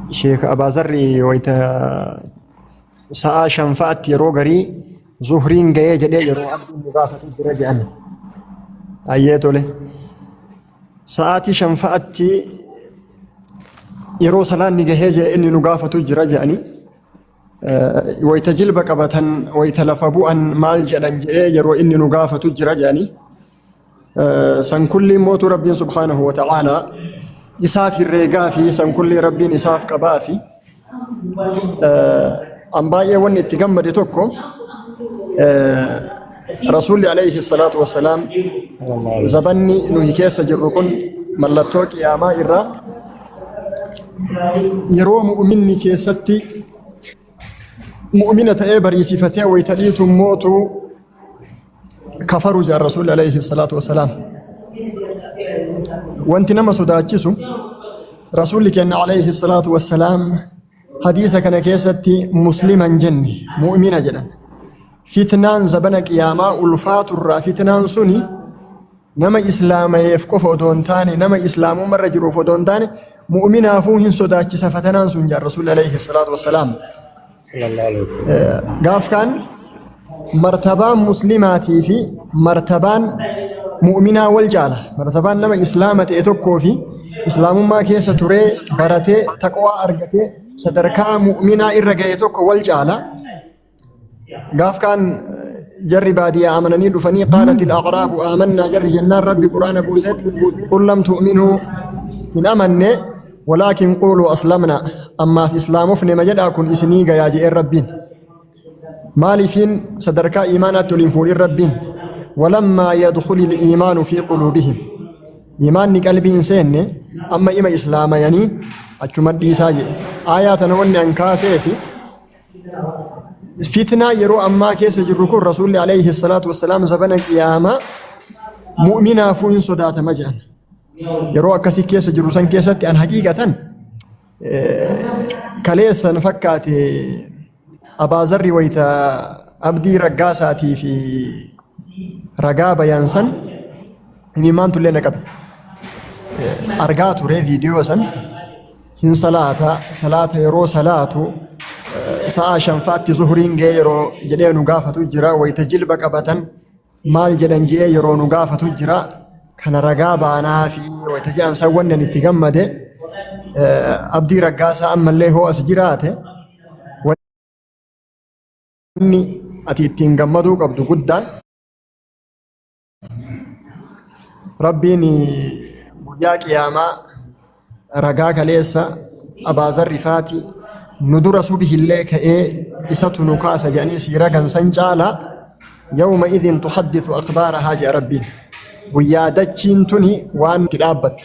Sheek Abaazarri wayita sa'aa shanfa'atti yeroo garii zuhriin ga'ee jedhee yeroo abdiin nu gaafatu jira jedhan. Ayyee tole. Sa'aatii shanfa'atti yeroo salaanni gahee jedhe inni nu gaafatu jira jedhanii. Wayita jilba qabatan wayita lafa bu'an maal jedhan jedhee yeroo inni nu gaafatu jira jedhanii. San kulli mootu Rabbiin subhaanahu wa ta'aalaa isaaf herreegaa fi san kulli Rabbiin isaaf qabaa fi an baay'ee wanni itti gammade tokko Rasuulli alayhi salaatu wassalaam zabanni nuyi keessa jirru kun mallattoo qiyaamaa irraa yeroo mu'minni keessatti mu'mina ta'ee bariisifatee wayita dhiitu mootu kafaru jedhan Rasuulli alayhi salaatu wassalaam. Wanti nama sodaachisu Rasuulli keenya alayhi salaatu wassalaam hadiisa kana keessatti muslima hin jenne mu'mina jedhan. Fitnaan zabana qiyaamaa ulfaaturraa fitnaan suni nama islaamayeef qofa odoo hin taane nama islaamummarra jiruuf odoo hin taane mu'minaafuu hin sodaachisa fatanaan sun jedhan Rasuulli alayhi salaatu wassalaam. Gaaf kaan martabaan muslimaatii fi martabaan mu'minaa wal caala. Martabaan nama islaama ta'e tokkoo fi islaamummaa keessa turee baratee taqwaa argatee sadarkaa mu'minaa irra ga'e tokko wal caala. Gaaf kaan jarri baadiyyaa amananii dhufanii qaalatil a'raabu aamannaa jarri jennaan rabbi quraana buuseet qul lam tu'minuu hin amanne walaakin quuluu aslamna ammaaf islaamofne ma jedhaa kun isinii gayaa je'een rabbiin maaliifiin sadarkaa iimaanaatti ol hin fuudhin rabbiin walammaa yadkhuli liimaanu fi quluubihim iimaanni qalbii hin seenne amma ima islaamayanii achuma dhiisaa jedhe aayaa tana wanni an kaaseefi Fitnaa yeroo ammaa keessa jirru kun Rasuulli alayhi salaatu wassalaam zabana qiyaamaa mu'minaafuu hin sodaatama jedhan. Yeroo akkasii keessa jirru san keessatti an haqiiqatan kaleessan fakkaate Abaazarri wayita Abdii Raggaasaatii fi ragaa bayan san imimmaantu illee na qabe. Argaa ture viidiyoo san. Hin salaata salaata yeroo salaatu sa'a shanfaatti zuhuriin ga'ee yeroo jedhee nu gaafatu jira wayita jilba qabatan maal jedhan je'ee yeroo nu gaafatu jira kana ragaa baanaa fi wayita jedhan san wanni ani itti gammade Abdii Raggaasaa ammallee hoo as jiraate wanni ati ittiin gammaduu qabdu guddaan Rabbiin guyyaa qiyaamaa ragaa kaleessa Abaazar Rifaati nu dura subihillee ka'ee isatu nu kaasa jedhanii sii ragan san caalaa yawma idin tuhaddithu akhbaarahaa jedha Rabbiin. Guyyaa dachiin tuni waan itti dhaabbatte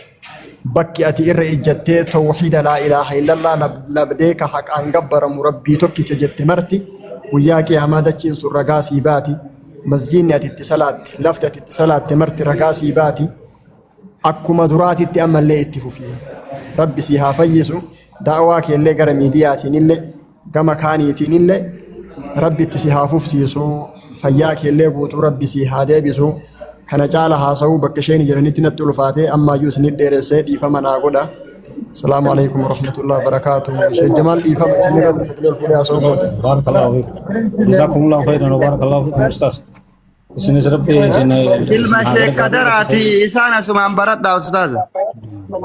bakki ati irra ijjattee tawxiida laa ilaaha illallah labdee ka haqaan gabbaramu Rabbii tokkicha jette marti guyyaa qiyaamaa dachiin sun ragaa sii baati. Masjiidni ati itti salaatte, lafti ati itti salaatte marti ragaa sii baati. Akkuma duraatitti ammallee itti fufi. Rabbi sii haa fayyisu. Da'waa keellee gara miidiyaatiinillee gama kaaniitiinillee Rabbi itti si haa fufsiisu. Fayyaa keellee guutuu Rabbi sii haa deebisu. Kana caala haasa'uu bakka isheen jiranitti natti ulfaatee ammaayyuu isinit dheeressee dhiifama naa godha. Salaamu alaikum warahmatullahi wabarakatuh. Sheekh Jamaal dhiifama isin irratti sagalee ol fuudhee haasa'uu kooti. Barakallahu fiikum. Jazakumullahu khairan wa barakallahu fiikum ustaz. Isinis Rabbi isin Ilma haa sheek gargaaru. Kadaraati isaan asumaan baradhaa ustaaza.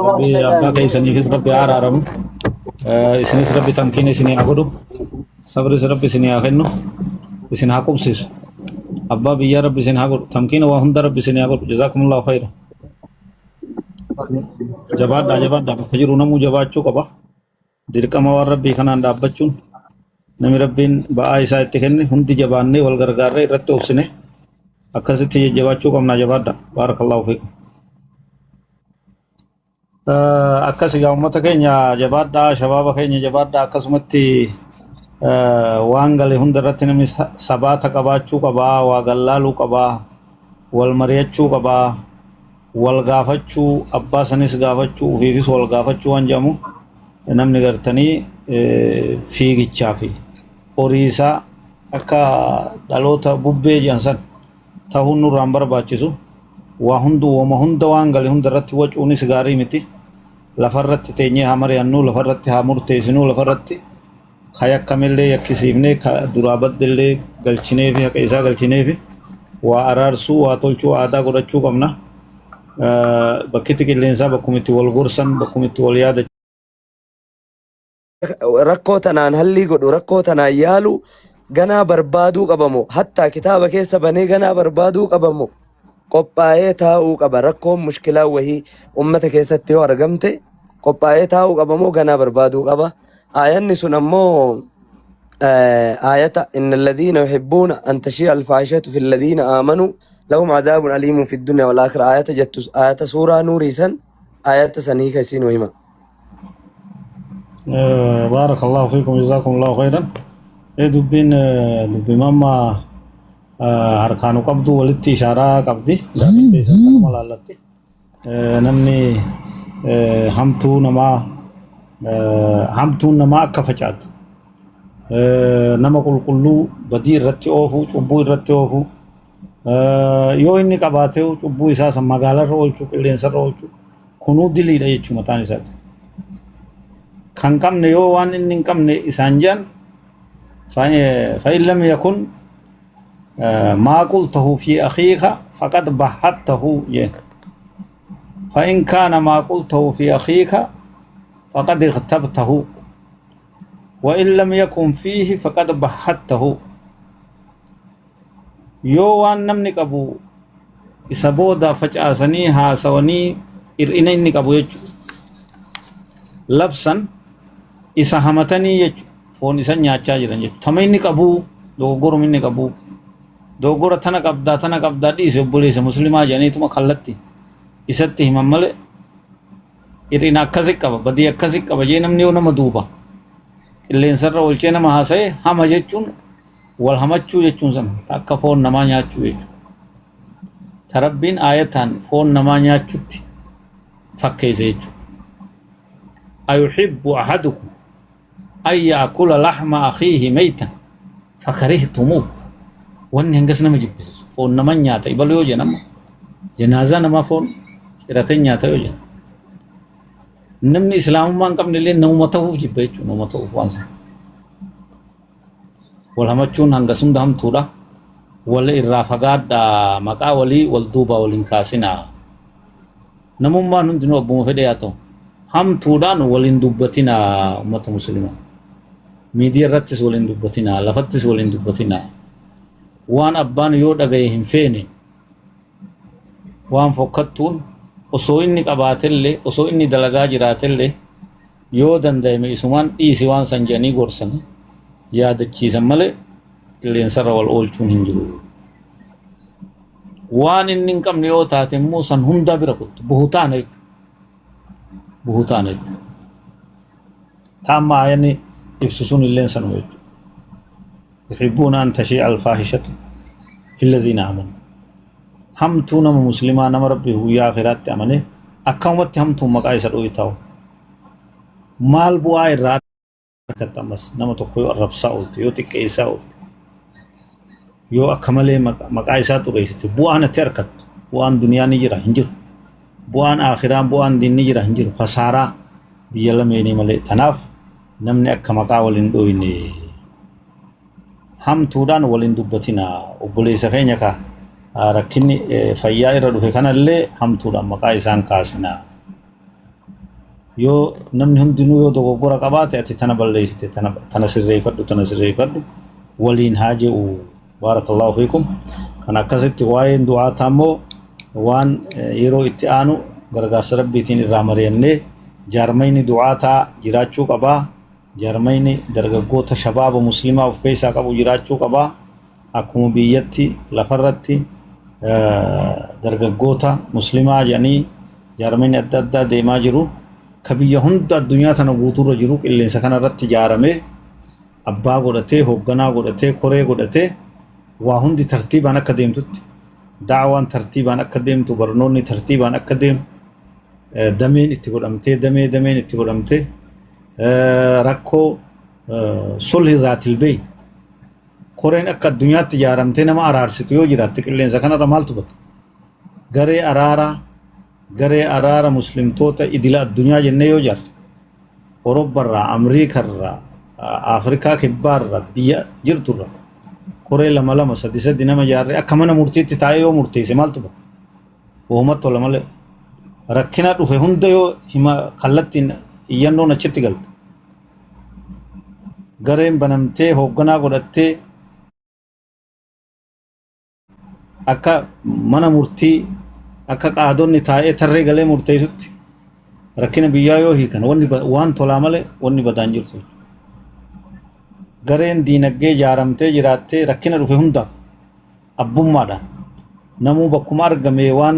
Rabbi abbaa keessaniifis Rabbi haa araaramu. Isinis Rabbi tamkiina isinii haa godhu. Sabris Rabbi isinii haa kennu. Isin haa qubsiisu. Abbaa biyyaa Rabbi isin haa godhu. Tamkiina waa hunda Rabbi isinii haa godhu. Jazakumullahu khairan. Jabaadhaa jabaadhaa bakka jiru namuu jabaachuu qaba. Dirqama waan Rabbii kanaan dhaabbachuun namni Rabbiin ba'aa isaa itti kenne hundi jabaannee wal gargaarree irratti obsine akkasitti jajjabaachuu qabnaa jabaadhaa. Baarakallahu fiikum. Akkas egaa uummata keenya jabaadhaa shabaaba keenya jabaadhaa akkasumatti waan gale hunda irratti namni sabaata qabaachuu qabaa waa gallaaluu qabaa wal mari'achuu qabaa wal gaafachuu abbaa sanis gaafachuu ofiifis wal gaafachuu waan jedhamu namni gartanii fiigichaa fi horiisaa akka dhaloota bubbee jedhan san tahuun nurraa hin barbaachisu. Waa hundu wama hunda waan gale hunda irratti wacuunis gaarii miti. Lafarratti teenyee haa mari'annu, lafarratti haa murteessinu, lafarratti ka yakkamellee yakkisiifnee, ka duraa baddellee galchinee fi haqa isaa galchinee fi waa araarsuu, waa tolchuu aadaa godhachuu qabna. Bakkitti qilleensaa bakkuma itti wal gorsan, bakkuma itti wal yaada Rakkoo tanaan hallii godhu, rakkoo tanaan yaalu ganaa barbaaduu qabamo, hattaa kitaaba keessa banee ganaa barbaaduu qabamo, qophaa'ee taa'uu qaba? Rakkoon mushkilaa wahii ummata keessatti yoo argamte qophaa'ee taa'uu qabamo, ganaa barbaaduu qaba? Aayanni sun ammoo aayata inna alladhiina yuhibbuuna an tashi'a alfaahishatu fi alladhiina aamanuu lahum adaabun aliimun fi dunya wal aakhira aayata jettu, aayata suuraa nuurii san, aayata san hiika isiin hima. Baarakallahu fiikum, jazaakumullahu khairan. Dubbiin dubbii mamma harkaanu qabdu walitti ishaaraa qabdi. Gaafiin teessan kanuma laallatti. Namni hamtuu namaa, hamtuun namaa akka facaatu, nama qulqulluu badii irratti oofuu, cubbuu irratti oofuu, yoo inni qabaatee cubbuu isaa san magaalarra oolchuu, qilleensarra oolchuu, kunuu diliidha jechuu mataan isaati. Kan qabne yoo waan inni hin qabne isaan jedhan, fa'in lam yakun maa qultahu fi akhiika faqad bahattahu jeen. Fa'in kaana maa qultahu fi akhiika faqad ightabtahu. Wa in lam yakun fiihi faqad bahattahu. Yoo waan namni qabu isa booda facaasanii haasawanii hir'ina inni qabu jechuudha. Labsan isa hamatanii jechuudha. Foon isa nyaachaa jiran jechuudha. Tama inni qabu, dogoggoruma inni qabu. Dogoggora tana qabdaa, tana qabdaa, dhiise obboleessa muslimaa jedhaniituma kallatti isatti himan malee, hir'ina akkasi qaba, badii akkasi qaba jee namni yoo nama duuba qilleensarra oolchee nama haasa'e, hama jechuun wal hamachuu jechuun sana akka foon namaa nyaachuu jechuudha. Ta Rabbiin aayataan foon namaa nyaachutti fakkeesse jechuudha. Ayuhibbu ahadukum an ya'kula lahma akhiihi maytan fakarihtumuuh. Wanni hangas nama jibbisiisu foon nama nyaata ibalu yoo jedhan, amma janaazaa namaa foon ciratee nyaata yoo jedhan, namni islaamummaa hin qabne illee namuma ta'uuf jibba jechuudha, namuma ta'uuf waan sana. Wal hamachuun hangas hunda hamtuudha. Wal irraa fagaadhaa, maqaa walii wal duubaa wal hin kaasinaa. Namummaan hundinuu abbuma fedhe haa ta'u. Hamtuudhaan wal hin dubbatinaa uummata musliimaa. Miidiyaa irrattis wal hin dubbatinaa, lafattis wal hin dubbatinaa. Waan abbaan yoo dhagaye hin feene, waan fokkattuun osoo inni qabaatellee, osoo inni dalagaa jiraatellee, yoo danda'ame isumaan dhiisi waan san jedhanii gorsanii yaadachiisan malee qilleensarra wal oolchuun hin jiru. Waan inni hin qabne yoo taate immoo san hundaa bira kuttu buhutaana jechuudha. Buhutaana jechuudha. Taamma aayanni ibsu sun illeen sanuma jechuudha. Yuhibbuuna an tashii'a alfaahishatu filladhiina amanu. Hamtuu nama muslimaa, nama Rabbii guyyaa akhiraatti amane, akkamumatti hamtuun maqaa isa dho'i ta'u. Maal bu'aa irraa argatta ammas nama tokko yoo arrabsaa oolte, yoo xiqqeessaa oolte, yoo akka malee maqaa isaa xureessite, bu'aan ati argattu, bu'aan duniyaa ni jira? Hin jiru. Bu'aan akhiraan, bu'aan diin ni jira? Hin jiru. Kasaaraa biyya lameenii malee. Tanaaf namni akka maqaa wal hin dhoyne, hamtuudhaan wal hin dubbatina. Obboleessa keenya ka rakkinni fayyaa irra dhufe kanallee hamtuudhaan maqaa isaan kaasina. Yoo namni hundinuu yoo dogoggora qabaate, ati tana balleessite, tana tana sirreeffadhu, tana sirreeffadhu waliin haa je'u. Baarakallahu fiikum. Kan akkasitti waa'een du'aataa immoo waan yeroo itti aanu gargaarsa Rabbiitiin irraa mari'annee, jaarmayni du'aataa jiraachuu qabaa, jaarmayni dargaggoota shabaaba muslimaa of keessaa qabu jiraachuu qabaa. Akkuma biyyatti lafarratti dargaggoota muslimaa jedhanii jaarmayni adda addaa deemaa jiru, ka biyya hunda addunyaa tana guutuurra jiru, qilleensa kana irratti ijaaramee, abbaa godhatee, hoogganaa godhatee, koree godhatee, waa hundi tartiibaan akka deemtutti, da'awaan tartiibaan akka deemtu, barnoonni tartiibaan akka deemu, dameen itti godhamtee, damee dameen itti godhamtee, rakkoo sulhi zaatil beey koreen akka addunyaatti ijaaramtee nama araarsitu yoo jiraatte, qilleensa kanarra maaltu bada? Garee araaraa Garee araara muslimtoota idila addunyaa jennee yoo jaarre Orobbarraa, Amriikarraa, Afrikaa kibbaarraa, biyya jirturraa koree lama lama sadi sadi nama jaarree akka mana murtiitti taa'ee yoo murteesse maaltu bada? Wahumatti tola malee. Rakkina dhufe hunda yoo hima kallattiin iyyannoon achitti galte. Gareen banamtee hoogganaa godhattee akka mana murtii akka qaadonni taa'ee tarree galee murteessutti rakkina biyyaa yoo hiikan wanni waan tolaa malee wanni badaan jirtu. Gareen diinagdee ijaaramtee jiraattee rakkina dhufe hundaaf abbummaadhaan namuu bakkuma argame waan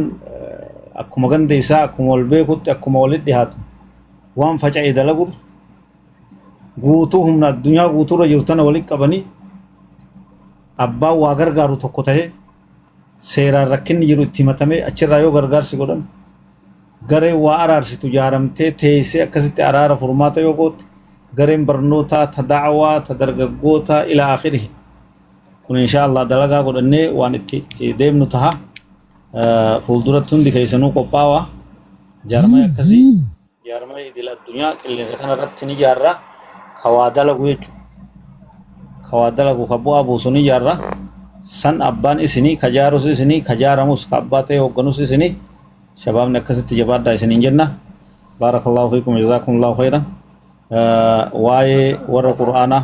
akkuma ganda isaa akkuma wal beekutti akkuma walitti dhihaatu waan faca'e dalagu guutuu humna addunyaa guutuurra jiru tana walitti qabanii abbaan waa gargaaru tokko tahee seeraan rakkinni jiru itti himatamee achirraa yoo gargaarsi godhame gareen waa araarsitu jaaramtee teessee akkasitti araara furmaata yoo goote gareen barnootaa ta da'awaa ta dargaggootaa ila akhirihi kun insha Allah dalagaa godhannee waan itti deemnu taha. Fuulduratti hundi keessanuu qophaawaa jaarmaya akkasii jaarmaya idil addunyaa qilleensa kana irratti ni jaarra ka waa dalagu jechuudha. Ka waa dalagu ka bu'aa buusu ni jaarra. San abbaan isinii ka jaarus isinii ka jaaramus ka abbaa ta'e hoogganus isinii shabaabni akkasitti jabaadhaa isiniin jenna. Baarakallahu fiikum jazaakumullahu khayran. Waa'ee warra Qur'aanaa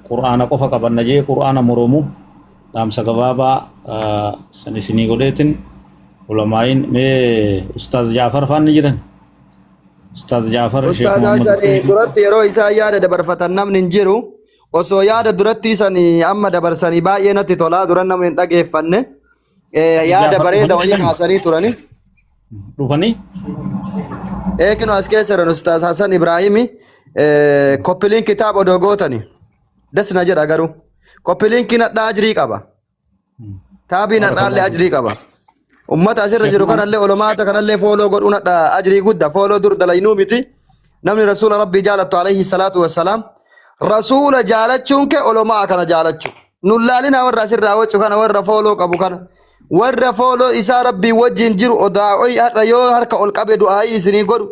Qur'aana qofa qabanna jee Qur'aana moromu dhaamsa gabaabaa san isinii godheetin ulamaa'iin mee Ustaaz Jaafar faan ni jiran. Ustaaz Jaafar Sheekh Ustaaz Muhammad Hasan duratti yeroo isaan yaada dabarfatan namni hin jiru. Osoo yaada duratti isanii amma dabarsanii baay'ee natti tolaa dura namni hin dhageeffanne. Yaada Jaafar bareeda dhufanii wayii jiran. kaasanii turani. Dhufanii Eekino as keessa jiran Ustaaz Hasan Ibraahimi koppiliin kitaaba odoo gootani. Das na jedha garuu. Koppiliinkiin hadhaa ajrii qaba. Taabiin hadhaallee ajrii qaba. Ummata asirra jiru kanallee olomaata kanallee fooloo godhuun hadha ajrii gudda. Fooloo dur dalaynuu miti. Namni rasuula rabbii jaalattu alayhi salaatu wassalaam. Rasuula jaalachuun kee olomaa kana jaalachuu. Nun laalinaa warra asirraa wacu kana warra fooloo qabu kana. Warra fooloo isaa rabbii wajjin jiru odaa'oy har'a yoo harka ol qabe du'aa'ii isinii godhu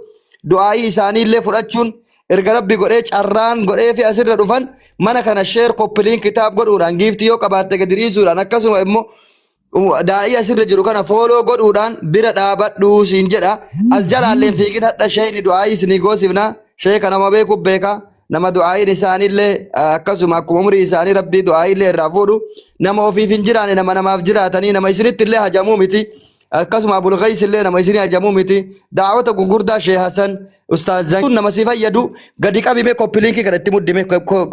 du'aa'ii isaaniillee fudhachuun erga rabbi godhee carraan godhee fi asirra dhufan mana kana sheer koppiliin kitaab godhuudhaan giiftii yoo qabaatte gadi dhiisuudhaan akkasuma immoo daa'ii asirra jiru kana fooloo godhuudhaan bira dhaabadhu siin jedha. As jalaalleen fiigin hadha sheeyni du'aa'ii isinii goosifna. Sheeka nama beeku beeka. Nama du'aa'iin isaaniillee akkasuma akkuma umrii isaanii rabbii du'aa'iillee irraa fuudhu. Nama ofiif hin jiraanne nama namaaf jiraatanii nama isinitti illee hajamuu miti. Akkasuma Abul Qays illee nama isinii hajamuu miti. Daawwata gurguddaa Sheekh Hassan Ustaaz Zan nama si fayyadu gadi qabime koppiliinkii kana itti muddime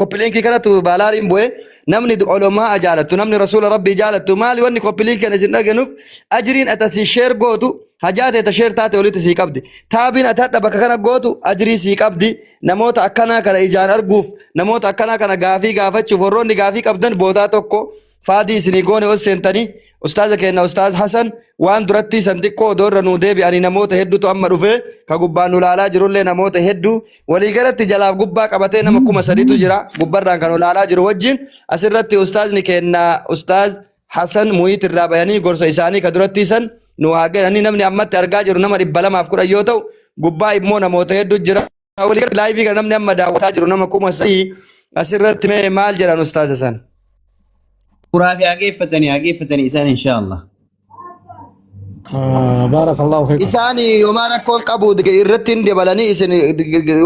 koppiliinkii kanatu baalaariin bu'e namni olomaa jaalattu namni rasuula rabbii jaalattu maali wanni koppiliinkii kana isin dhagenuuf ajriin ati asii sheer gootu hajaa ta'e ta sheer taate olitti sii qabdi taabiin ati hadha bakka kana gootu ajrii sii qabdi namoota akkanaa kana ijaan arguuf namoota akkanaa kana gaafii gaafachuuf warroonni gaafii qabdan boodaa tokko faadii isinii goone ol seentanii ustaaza keenya ustaaz Hasan waan duratti san xiqqoo odoo irra nuu deebi'anii namoota hedduutu amma dhufee ka gubbaan nu laalaa jirullee namoota hedduu waliigalatti jalaaf gubbaa qabatee nama 3000tu jira gubbarraan kan olaalaa jiru wajjin asirratti ustaazni keenya ustaaz Hasan Muhiit irraa bayanii gorsa isaanii ka duratti san nu haa kennanii namni ammatti argaa jiru nama 210 yoo ta'u gubbaa immoo namoota hedduu jira waliigalatti laayivii kana namni amma daawwataa jiru nama 3000 asirratti mee maal jedhan ustaaz Hasan? Suuraa fi hageeffatanii hageeffatanii isaan inshaallah. Baarakallahu fiikum. Isaan yomaa rakkoon qabu irratti hin dabalanii isin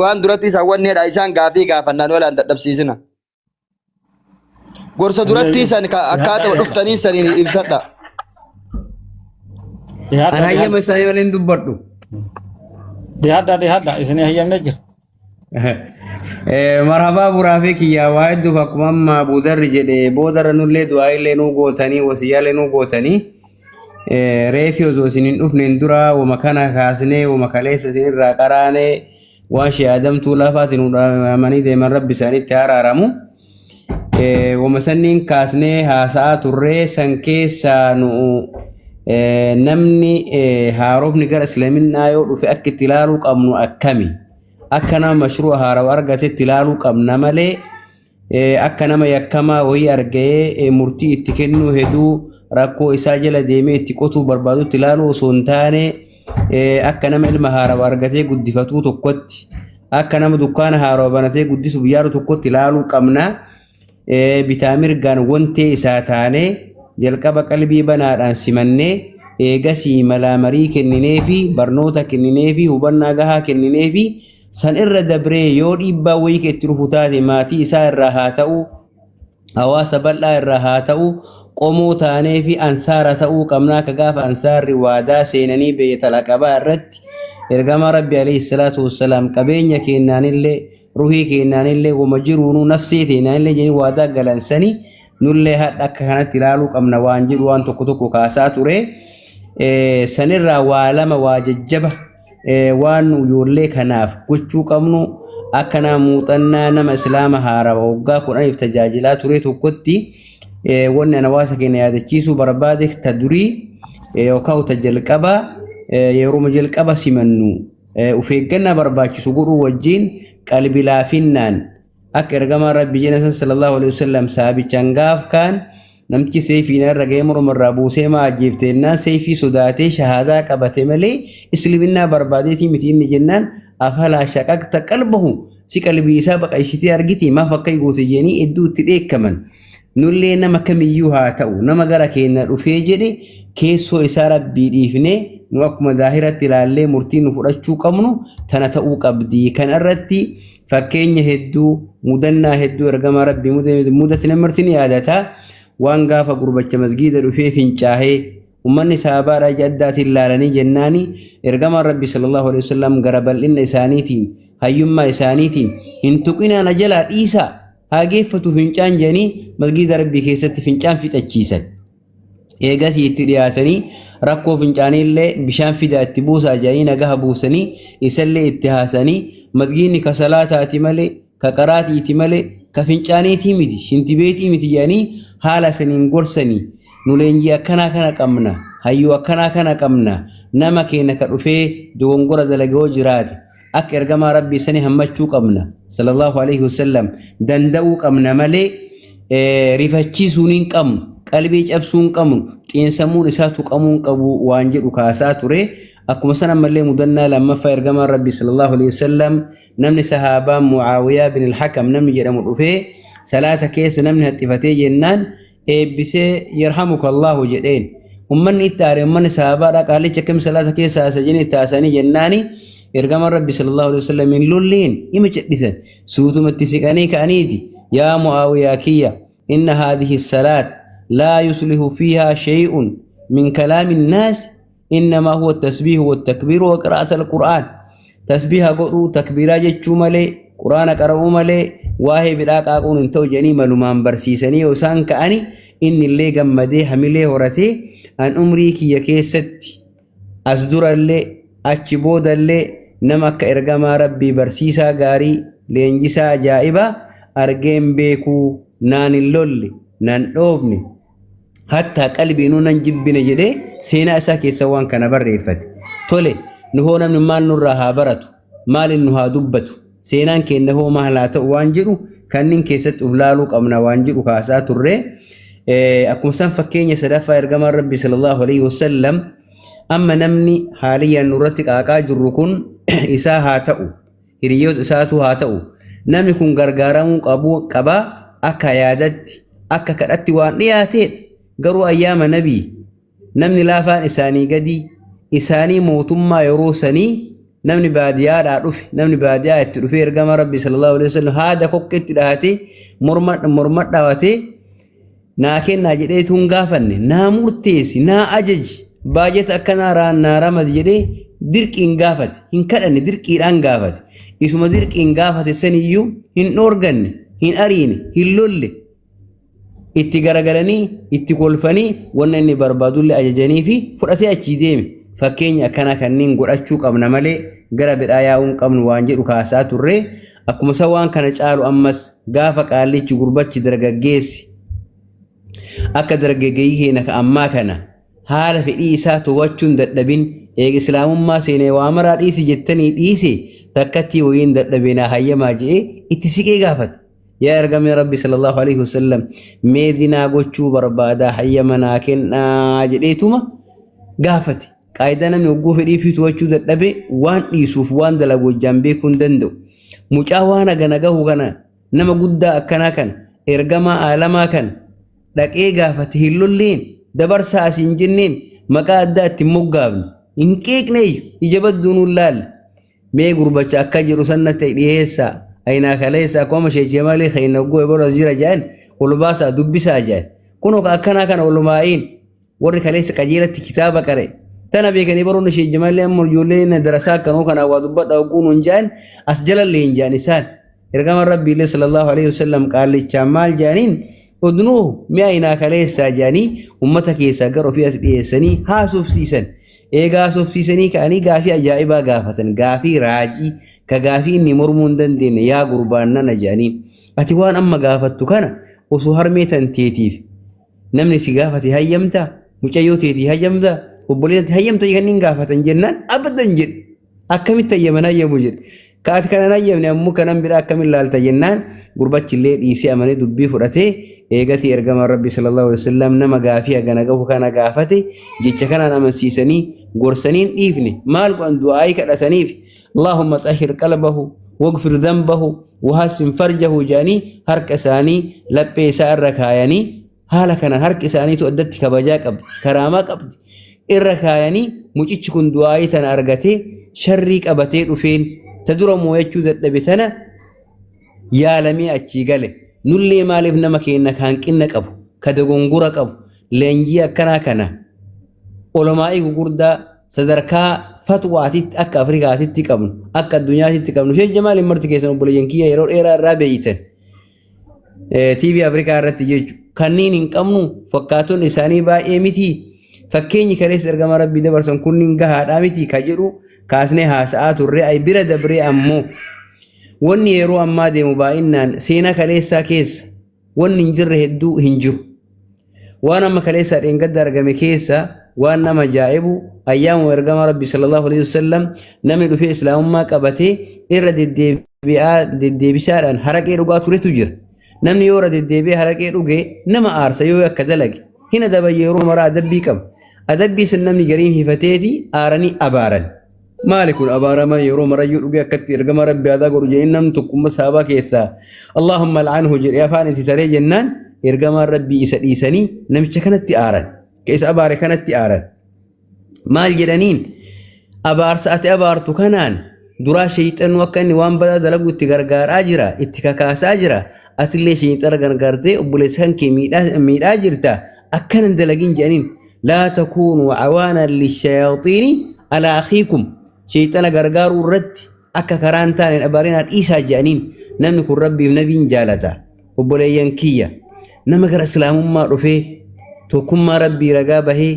waan duratti isaan wanneedha isaan gaafii gaafannaan walaan dadhabsiisina. Gorsa duratti san akkaata dhuftanii saniin ibsadha. Dhiyaadha An hayyama isaanii waliin dubbadhu. dhiyaadha dhiyaadha isin hayyamne jira. Marhabaa buraafee kiyyaa waa hedduuf akkuma amma Abuudarri jedhe boodarra nullee du'aa illee nuu gootanii wasiyyaallee nuu gootanii reefi osoo isin hin dhufneen dura wama kana kaasnee wama kaleessa isinirraa qaraanee waan shee adamtuu lafaati nu dhaamanii deeman rabbi isaanitti araaramu. Wama sanniin kaasnee haasa'aa turree san keessaa nu namni haarofni gara islaaminaa yoo dhufe akka itti ilaaluu qabnu akkami? Akka nama mashruu'a haarawa argatetti ilaaluu qabna malee akka nama yakkamaa wayii argee murtii itti kennuu heduu rakkoo isaa jala deemee itti qotuu barbaadutti ilaaluu osoo hin taane akka nama ilma haarawa argatee guddifatuu tokkotti akka nama dukkaana haarawa banatee guddisuuf yaalu tokkotti ilaaluu qabna. Bitaa mirgaan wontee isaa taanee jalqaba qalbii banaadhaan simannee eegasii malaa marii kenninee fi barnoota kenninee fi hubannaa gahaa kenninee fi san irra dabree yoo dhiibbaa wayii itti dhufu taate maatii isaa irraa haa ta'u hawaasa bal'aa irraa haa ta'u qomoo taanee fi ansaara ta'uu qabnaa akka gaafa ansaarri waadaa seenanii beeytal aqabaa irratti ergama rabbi alayhi salaatu wassalaam qabeenya kennaanillee ruhii kennaanillee wama jiruunuu nafsee teennaanillee jedhanii waadaa galansanii nullee hadha akka kanatti ilaaluu qabna waan jedhu waan tokko tokko kaasaa ture. Sanirraa waa lama waa jajjaba waan ijoollee kanaaf gochuu qabnu akka nama muuxannaa nama islaama haarawa waggaa 10f tajaajilaa ture tokkotti wanni ana hawaasa keenya yaadachiisuu barbaade ta durii yookaan ta jalqabaa yeroo jalqaba simannu of eeggannaa barbaachisu godhuu wajjin qalbi laafinnaan akka ergamaan rabbi jedhan san sallallahu alaihi wasallam saabichaan gaaf kaan namtichi seefii irra ga'ee morma irraa buusee maa ajjeefte jennaan seefii sodaatee shahaadaa qabate malee isliminnaa barbaadeetii miti inni jennaan afalaa shaqaqta qalbahu si qalbii isaa baqaysitee argiti maaf akka goote jedhanii hedduu itti dheekkaman. Nullee nama kamiyyuu haa ta'u nama gara keenya dhufee jedhe keessoo isaa rabbii dhiifnee nu akkuma zaahiratti ilaallee murtii nu fudhachuu qabnu tana ta'uu qabdi. Kana irratti fakkeenya hedduu mudannaa hedduu ergama rabbii mudate namarti ni yaadata. Waan gaafa gurbacha masgiida dhufee fincaahee ummanni sahabaadhaa ija addaatiin ilaalanii jennaani ergamaan rabbi sallallahu alaihi wasallam gara bal'inna isaaniitiin hayyummaa isaaniitiin hin tuqinaa na jalaa dhiisaa haa geeffatu fincaan jedhanii masgiida rabbii keessatti fincaan fixachiisan. Eegasii itti dhiyaatanii rakkoo fincaanii illee bishaan fidaa itti buusaa jedhanii nagaha buusanii isallee itti haasanii masgiidni ka salaataati malee ka qaraatiiti malee ka fincaaniitii miti shintibeetii miti jedhanii haala saniin gorsanii nu leenjii akkanaa kana qabna hayyuu akkanaa kana qabna nama keenya ka dhufee dogongora dalagee yoo jiraate akka ergamaa rabbii sanii hammachuu qabna sallallahu alaihi wasallam danda'uu qabna malee rifachiisuun hin qabnu qalbii cabsuu hin qabnu xiinsammuun isaa tuqamuu hin qabu waan jedhu kaasaa ture akkuma san ammallee mudannaa lammaffaa ergamaan rabbii sallallahu alaihi wasallam namni sahaabaa Mucaawiyaa bin al-Hakam namni jedhamu dhufee salaata keessa namni haxxifatee jennaan eebbisee yarhamuka Allahu jedheen ummanni itti aare ummanni sahabaadha qaalicha akkam salaata keessa haasa jedhanii itti haasanii jennaani ergamaan rabbi sallallahu alaihi wasallam hin lolliin ima cadhisan suutumatti siqanii ka'aniiti yaa Mucaawiyaa kiyya inna haadhihi salaat laa yuslihu fiihaa shay'un min kalaami nnaas innamaa huwa tasbiihu wattakbiiru wa qiraa'ata alqur'aan tasbiiha godhuu takbiiraa jechuu malee quraana qara'uu malee waa'ee bidhaa qaaquun hin ta'u jedhanii malumaan barsiisanii yoo isaan ka'ani inni illee gammadee hamilee horatee an umrii kiyya keessatti as durallee achi boodallee nama akka ergamaa rabbii barsiisaa gaarii leenjisaa ajaa'ibaa argeen beekuu naan hin lolle nan dhoofne hattaa qalbiinuu nan jibbine jedhee seenaa isaa keessa waan kana barreeffate. Tole nu hoo namni maal nurraa haa baratu maaliin nu haa dubbatu seenaan keenya hoo maal haa ta'u waan jedhu kanneen keessatti uf laaluu qabna waan jedhu kaasaa turre. Akkuma san fakkeenya sadaffaa ergamaan rabbi sallallahu alaihi wasallam amma namni haaliyyaan nurratti qaaqaa jirru kun isaa haa ta'u hiriyoota isaatu haa ta'u namni kun gargaaramuu qabu qabaa akka yaadatti akka kadhatti waan dhiyaateedha garuu ayyaama nabii namni laafaan isaanii gadi isaanii mootummaa yeroo sanii namni baadiyyaadhaa dhufe namni baadiyyaa itti dhufee ergama rabbi sallallahu alaihi wasallam haada kokkeetti dhahatee morma morma dhawatee naa kennaa jedheetu hin gaafanne naa murteessi naa ajaji baajata akkanaa raan naa ramadi jedhee dirqiin gaafate hin kadhanne dirqiidhaan gaafate isuma dirqiin gaafate saniyyuu hin dhoorganne hin ariine hin lolle itti garagalanii itti kolfanii wanna inni barbaadullee ajajanii fi fudhatee achii deeme fakkeenya akkanaa kanneen godhachuu qabna malee gara bidhaa yaa'uu hin qabnu waan jedhu kaasaa turre akkuma isa waan kana caalu ammas gaafa qaallichi gurbachi dargaggeessi akka dargaggeeyyii keenya ka ammaa kana haala fedhii isaa to'achuun dadhabin eega islaamummaa seenee waa maraa dhiisi jettanii dhiise takkattii wayiin dadhabeenaa hayyamaa je'ee itti siqee gaafate. Yaa ergamee Rabbi sallallahu alaihi wasallam, mee zinaa gochuu barbaadaa hayyama naa kennaa jedheetuma gaafate. Qaayidaa namni hogguu fedhii fi to'achuu dadhabe waan dhiisuuf waan dalagu hojjaan beekuu hin danda'u. Mucaa waan hagana gahu kana, nama guddaa akkanaa kana, ergamaa aalamaa kana dhaqee gaafate, hin lolleen, dabarsaa as hin jenneen, maqaa addaa itti hin moggaafne, hin qeeqneeyyu, ija badduu nuun laalle. Mee gurbacha akka jiru san natti dhiyeessaa. Aynaa kaleessa akkuma sheekee malee kan hogguu eboo as jira jedhan ol baasaa dubbisaa jedhan. Kunoo ka akkanaa kana olumaa'iin warri kaleessa qajeelatti kitaaba qare. Tana beekanii baroonni ishee jimallee amma ijoolleen darasaa akkanuu kana waa dubbadha hogguu nuun jedhan as jalallee hin jedhan isaan. Ergama Rabbiillee sallallahu alaihi wasallam qaallichaan maal jedhaniin? Udnuuhu mi'a aynaa kaleessaa jedhanii ummata keessaa gara ofii as dhiyeessanii haasofsiisan. Eegaa haasofsiisanii ka'anii gaafii ajaa'ibaa gaafatan. Gaafii raajii ka gaafii inni mormuu hin dandeenye, yaa gurbaan nana jedhaniin. Ati waan amma gaafattu kana osoo harmee tanteetiif namni si gaafate hayyamtaa? Mucayyoo teetii hayyamtaa? Obboleettii hayyamta kanneen gaafatan jennaan abadan jedhe. Akkamitti hayyaman hayyamu jedhe. Kaati kanan hayyamne ammoo kanan biraa akkamiin laalta jennaan gurbachi illee dhiisee amanee dubbii fudhatee. Eegatii ergama Rabbi sallallahu alaihi wasallam nama gaafii hagana gahu kana gaafate jecha kanaan amansiisanii gorsaniin dhiifne. Maal godhan? Du'aayii kadhataniif, Allahumma xahhir qalbahu wagfir dhanbahu wahassin farjahu jedhanii harka isaanii laphee isaa irra kaayanii, haala kanaan harki isaaniitu addatti kabajaa qabdi, karaamaa qabdi, irra kaayanii mucichi kun du'aayii tana argatee sharrii qabatee dhufeen ta dura mooyachuu dadhabe tana yaalamee achii gale. Nullee maaliif nama keenya ka hanqina qabu, ka dogongora qabu, leenjii akkanaa kana olomaa'ii gugurdaa sadarkaa fatwaatitti akka Afrikaatitti qabnu, akka addunyaatitti qabnu, ishee jamaaliin marti keessan obboleeyyan kiyya yeroo dheeraa irraa beeytan. TV Afrikaa irratti jechuudha. Kanneen hin qabnu fakkaatonni isaanii baay'ee miti. Fakkeenyi kaleessa ergama Rabbii dabarsan kunniin gahaadhaa miti ka jedhu kaasnee haasa'aa turre. Ay bira dabree ammoo wanni yeroo ammaa deemu baay'inaan seenaa kaleessaa keessa wanni hin jirre hedduu hin jiru. Waan amma kaleessaa dheengadda argame keessa waan nama ajaa'ibu, ayyaamuma ergama Rabbi sallallahu alaihi wasallam namni dhufee islaamummaa qabatee irra deddeebi'aa deddeebisaadhaan haraqee dhugaa turetu jira. Namni yoo irra deddeebi'ee haraqee dhuge nama aarsa, yoo akka dalage hin adaban, yeroo maraa adabbii qaba. Adabbii san namni gariin hifateeti aaranii abaaran. Maali kun abaaramaa yeroo marayyuu dhugee akkatti ergama Rabbi aadaa godhu jedhee namni tokkummaa sahabaa keessaa Allahumma al'anhu jedhee afaan itti taree jennaan ergamaan Rabbii isa dhiisanii namicha kanatti aaran. Ka isa abaare kanatti aaran. Maal jedhaniin? Abaarsa ati abaartu kanaan duraa sheeyxannu akka inni waan badaa dalagu itti gargaaraa jira, itti kakaasaa jira. Atillee sheeyxana gargaartee obboleessa kan kee miidhaa jirta. Akkana hin dalagin jedhaniin. Laa takuunuu cawaanan lishayaaxiini alaa akhiikum, sheeyxana gargaaruu irratti akka karaa hin taane abaarinaa dhiisaa jedhaniin. Namni kun Rabbiif nabiin jaalata. Obboleeyyan kiyya, nama gara islaamummaa dhufee tokkummaa Rabbii ragaa bahee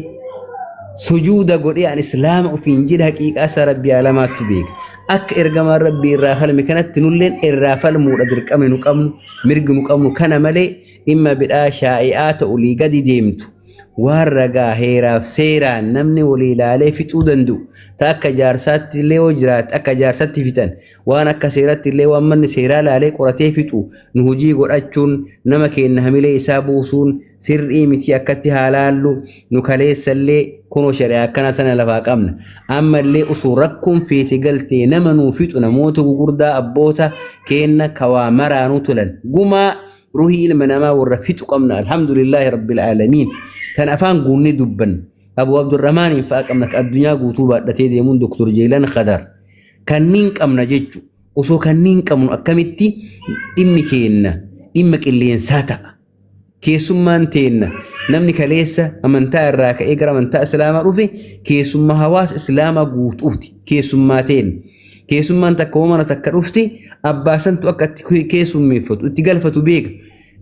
sujuuda godhee an islaama ofiin jedhe, haqiiqaa isaa Rabbii alamaattu beeka. Akka ergamaan Rabbii irraa falme kanatti nulleen irraa falmuudha dirqamni nu qabnu, mirgi nu qabnu kana malee dhimma bidhaa shaa'i'aa ta'u olii gadi deemtu waan ragaa heeraaf seeraan namni walii ilaalee fixuu danda'u ta akka jaarsaatti illee yoo jiraate akka jaarsatti fixan, waan akka seeratti illee waan manni seeraa ilaalee qoratee fixu nu hojii godhachuun nama keenya hamilee isaa buusuun sirrii miti. Akkatti haa laallu. Nu kaleessallee kunoo shari'aa akkana tana lafaa qabna. Ammallee osoo rakkoon feete galtee nama nuu fixu namoota gugurdaa, abboota keenna kawaa maraanuu tolan, gumaa ruhii ilma namaa warra fixu qabna. Alhamdulillaahi rabbil aalamiin, tan afaan guunnee dubbanna. Abu Abdurrahmaaniin fa'a qabna, ka addunyaa guutuu baadhatee deemuun Doktor Jeelan Khadar kanniin qabna jechu. Osoo kanniin qabnu akkamitti dhimmi keenna dhimma qilleensaa ta'a? Keessummaan teenna, namni kaleessa amantaa irraa ka'ee gara amantaa islaamaa dhufe, keessummaa hawaasa islaamaa guutuuti keessummaa teenna. Keessummaan takka mana takka dhufte abbaa santu akka itti keessummeeffatu, itti galfatu beeka.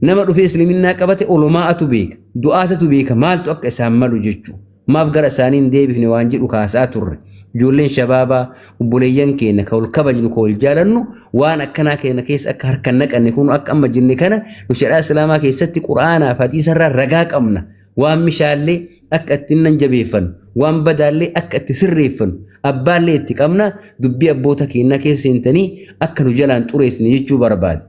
Nama dhufee isliminnaa qabate olomaa'atu beeka, du'aatatu beeka maaltu akka isaan malu jechuu. Maaf gara isaanii hin deebifne waan jedhu kaasaa turre. Ijoolleen shabaabaa, obboleeyyan keenya ka wal kabajnu, ka wal jaalannu, waan akkanaa keenya keessa akka harka hin naqanne. Kun akka amma jenne kana nu shari'aa islaamaa keessatti quraanaa fi hadiisarraa ragaa qabna. Waan mishaallee akka ittiin nan jabeeffannu, waan badaallee akka itti sirreeffannu abbaallee itti qabna. Dubbii abboota keenyaa keessa seentanii akka nu jalaan xureessine jechuu barbaade.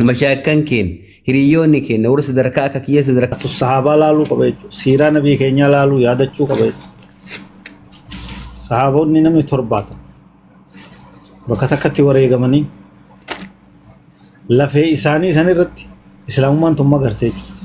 Mashaakkan keenya, hiriyyoonni keenya warra sadarkaa akka kiyya sadarkaa Sahaabaa laaluu qaba jechuudha. Siiraa nabii keenyaa laaluu yaadachuu qaba jechuudha. Sahaabonni namni torbaata bakka takkatti wareegamanii lafee isaanii san irratti islaamummaan tun magarte jechuudha.